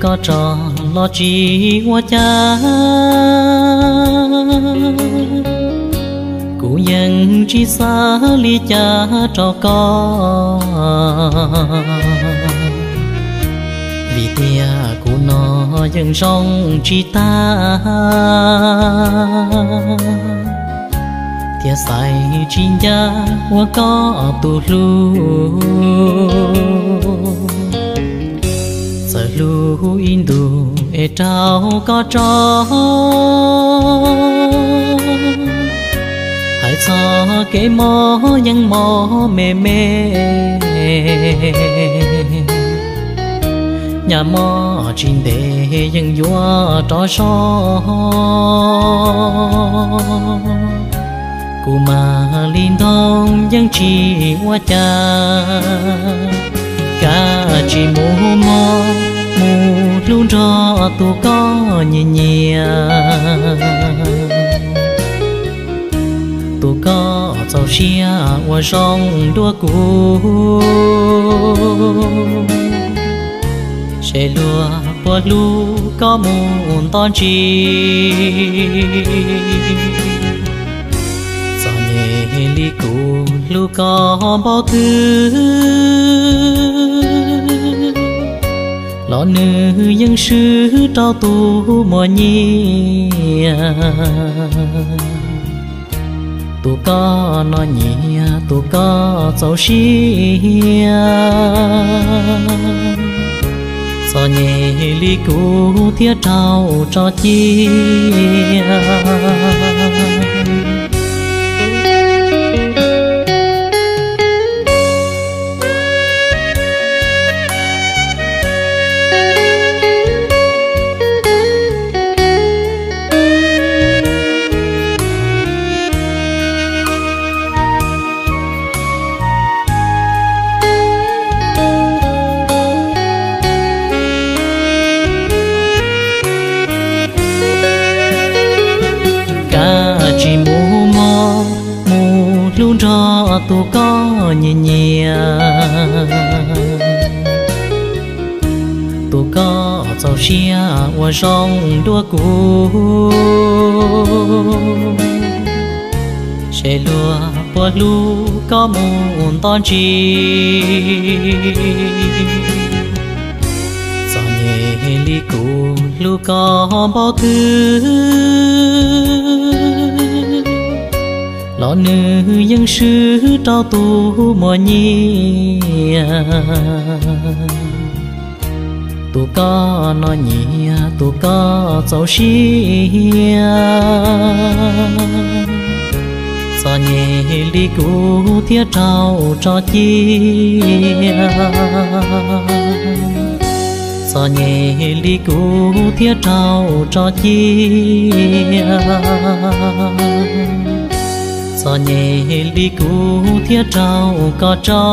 Koj tso los tsis ua cas, kuv yeej tsis xav li cas rau koj, vim tias kuv no yeej zoo tsis tag, thiab xaiv tsis ncaj ua koj tus hlub. Txawm hlub ib ntus es raug koj tso, hais txog kev mob yeej mob me me, nyaj mob tsis ntev yeej yuav rov so. Kuv mas li ntoo yeej tsis ua cas, kav tsij mus mob mus hlub nrog tus koj nyiam nyiam, tus koj txaus siab ua zoo dua kuv, seb luag puas hlub koj mus nto ntsis. Txom nyem li kuv hlub koj npaum twg los nws yeej swb rau tus muaj nyiam. Tus koj no nyiam tus koj txaus siab, txom nyem li kuv thiaj raug tso cia. Kav tsij mus mob mus hlub nrog tus koj nyiam nyiam, tus koj txaus siab ua zoo dua kuv, seb luag puas hlub koj mus nto ntsis. Txom nyem li kuv hlub koj npaum twg los nws yeej swb rau tus muaj nyiam. Tus koj no nyiam tus koj txaus siab, txom nyem li kuv thiaj raug tso cia. Txom nyem li kuv thiaj raug tso cia, txom nyem li kuv thiaj raug koj tso.